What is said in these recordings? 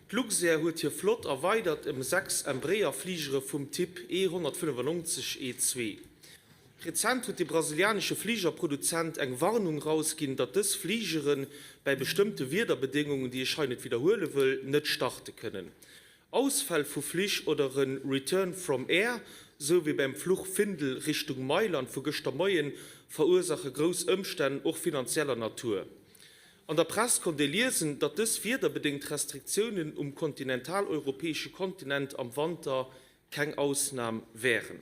D'Luxair huet hir Flott erweidert ëm 6 Embraer-Fligere vum Typ E 195 E2. Rezent huet de brasilianesche Fligerproduzent eng Warnung rausginn, datt dës Fligere bäi bestëmmte Wiederbedéngungen, déi ech hei net widderhuele wëll, net starte kënnen. Ausfäll vu Flich oder e Return from Air, sou wéi beim Fluch Findel Richtung Mailand vu gëschter Moien, verursache grouss Ëmstänn, och finanzieller Natur. An der Press konnt ee liesen, datt dës wiederbedéngt Restriktiounen um kontinentaleuropäesche Kontinent am Wanter keng Ausnam wären.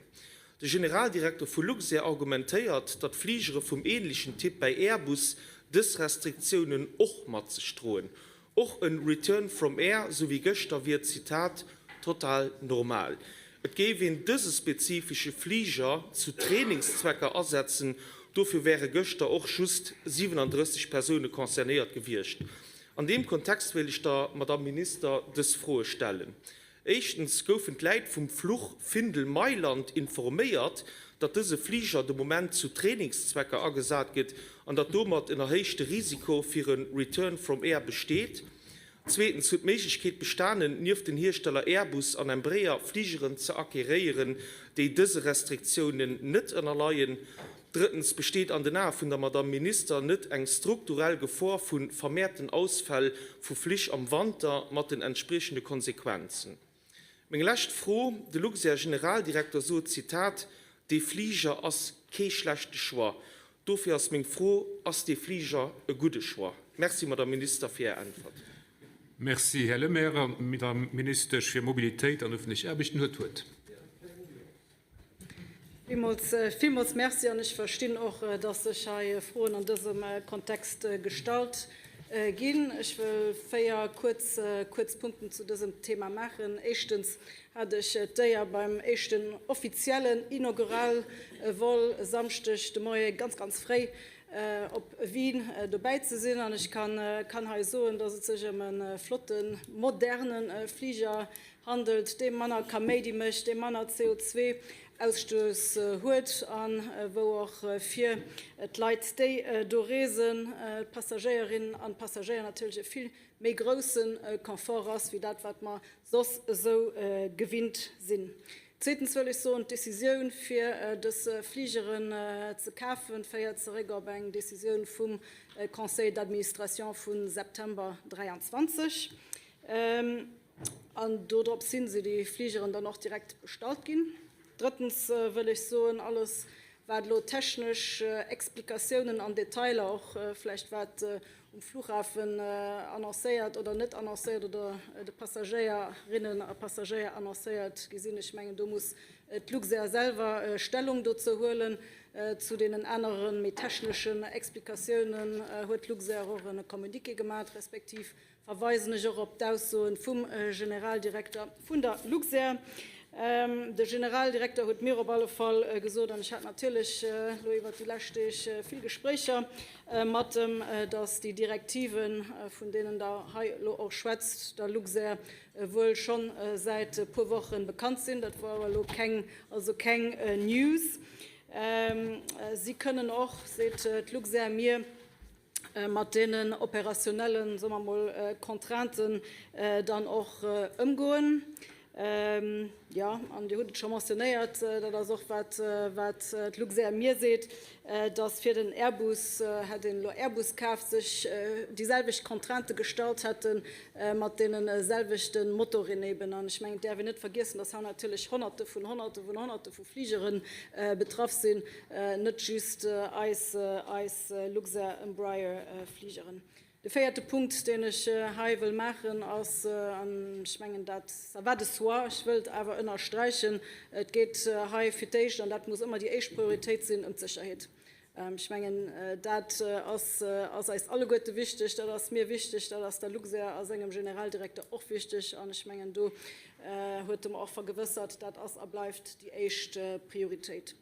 De Generaldirekter vu Luxair argumentéiert, datt Fligere vum änlechen Typ bäi Airbus dës Restriktiounen och mat sech droen. Och en Return from Air, sou wéi gëschter, wier, Zitat, total normal. Et géif een dëse spezifesche Fliger zu Trainingszwecker asetzen, dofir wäre gëschter och just 37 Persoune concernéiert gewiescht. An deem Kontext wéilt ech der Madamm Minister dës Froe stellen. Éischtens, Goufen d'Läit vum Fluch Findel-Mailand informéiert, datt dëse Fliger de Moment zu Trainingszwecker agesat gëtt an datt domat en erhéichte Risiko fir e Return from Air besteet? Zweetens, Huet d'Méiglechkeet bestanen, nieft den Hiersteller Airbus an Embraer Fligeren ze acquéréieren, déi dëse Restriktiounen net ënnerleien? Drëttens, Besteet an den Ae vun der Madamm Minister net eng strukturell Gefor vu vermehrten Ausfäll vu Flich am Wanter mat den entspriechende Konsequenzen? Meng lescht Fro, De Luxair-Generaldirekter sot, Zitat, Dee Fliger ass kee schlechte Choix. Dofir ass meng Fro, Ass dee Fliger e gudde Choix? Merci, Madamm Minister, fir Är Äntwert. Merci, Här Lemaire. An d'Madamm Ministesch fir Mobilitéit an öffentlech Aarbechten huet d'Wuert. Villmools, villmools Merci. An ech verstinn och, dass sech hei Froen an dësem Kontext gestallt ginn. Ech wëll véier kuerz, kuerz Punkten zu dësem Thema maachen. Éischtens hat ech d'Éier, beim éischten offiziellen Inaugural-Vol e Samschdeg de Moie ganz, ganz fréi op Wien dobäi ze sinn. An ech kann, kann hei soen, dass et sech ëm e flotten, moderne Fliger handelt, dee manner Kaméidi mécht, dee manner CO2-Ausstouss huet a wou och fir d'Leit, déi do reesen, d'Passagéierinnen an d'Passagéier natierlech e vill méi grousse Confort ass, wéi dat, wat mer soss esou gewinnt sinn. Zweetens wëll ech soen, d'Decisioun, fir dës Fligeren ze kafen, féiert zeréck op eng Decisioun vum Conseil d'administration vu September 23. An dodrops sinn se, déi Fligeren, dann och direkt bestallt ginn. Drëttens wëll ech soen, alles wat elo technesch Explikatiounen an Detailer, och vläicht wat um Flughafen annoncéiert oder net annoncéiert oder de Passagéierinnen a Passagéier annoncéiert gi sinn, ech mengen do muss d'Luxair selwer Stellung dozou huelen. Zu deenen anere méi techneschen Explikatiounen huet d'Luxair och e Communiqué gemaach, respektiv Verweisen ech och op d'Aussoen vum Generaldirekter vun der Luxair. De Generaldirekter huet mir op alle Fall gesot, an ech hat natierlech elo iwwert déi lescht Deeg vill Gespréicher mat em, datt déi Direktiven, vun deenen Der hei elo och schwätzt, der Luxair wuel scho säit e puer Woche bekannt sinn. Dat wor awer elo keng, also keng News. Si kënnen och, seet d'Luxair mir, mat deenen operationellen, soe mer emol, Contrainten dann och ëmgoen. Jo, an Dir hutt et scho mentionnéiert, dat ass och wat, wat d'Luxair mir seet, dass fir den Airbus, hätt een elo Airbus kaf, sech déi selwecht Contraintë gestallt hätte mat deene selwechte Motoren eben. An ech mengen, et däerf een net vergiessen, dass hei natierlech Honnerte vun Honnerte vun Honnerte vu Fligere betraff sinn, net just eis eis Luxair Embraer Fligeren. De véierte Punkt, deen ech hei wëll maachen, ass, an ech mengen dat, ça va de soi, ech wëllt awer ënnersträichen, et geet hei fir d'éischt, an dat muss ëmmer déi éischt Prioritéit sinn, ëm d'Sécherheet. Ech mengen dat ass ass eis alleguerte wichteg, dat ass mir wichteg, dat ass der Luxair a sengem Generaldirekter och wichteg an ech mengen do huet e mer och vergewëssert, dat ass a bleift déi éischt Prioritéit.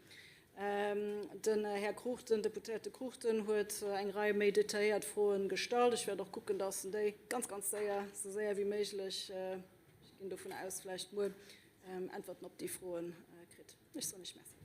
Den Här Cruchten, Deputéierte Cruchten, huet eng Rei méi detailléiert Froen gestallt. Ech wäert och kucken, dass en déi ganz, ganz séier, esou séier wéi méiglech, ech ginn dovun aus, vläicht muer, Äntwerten op déi Froen kritt. Ech soen Iech Merci.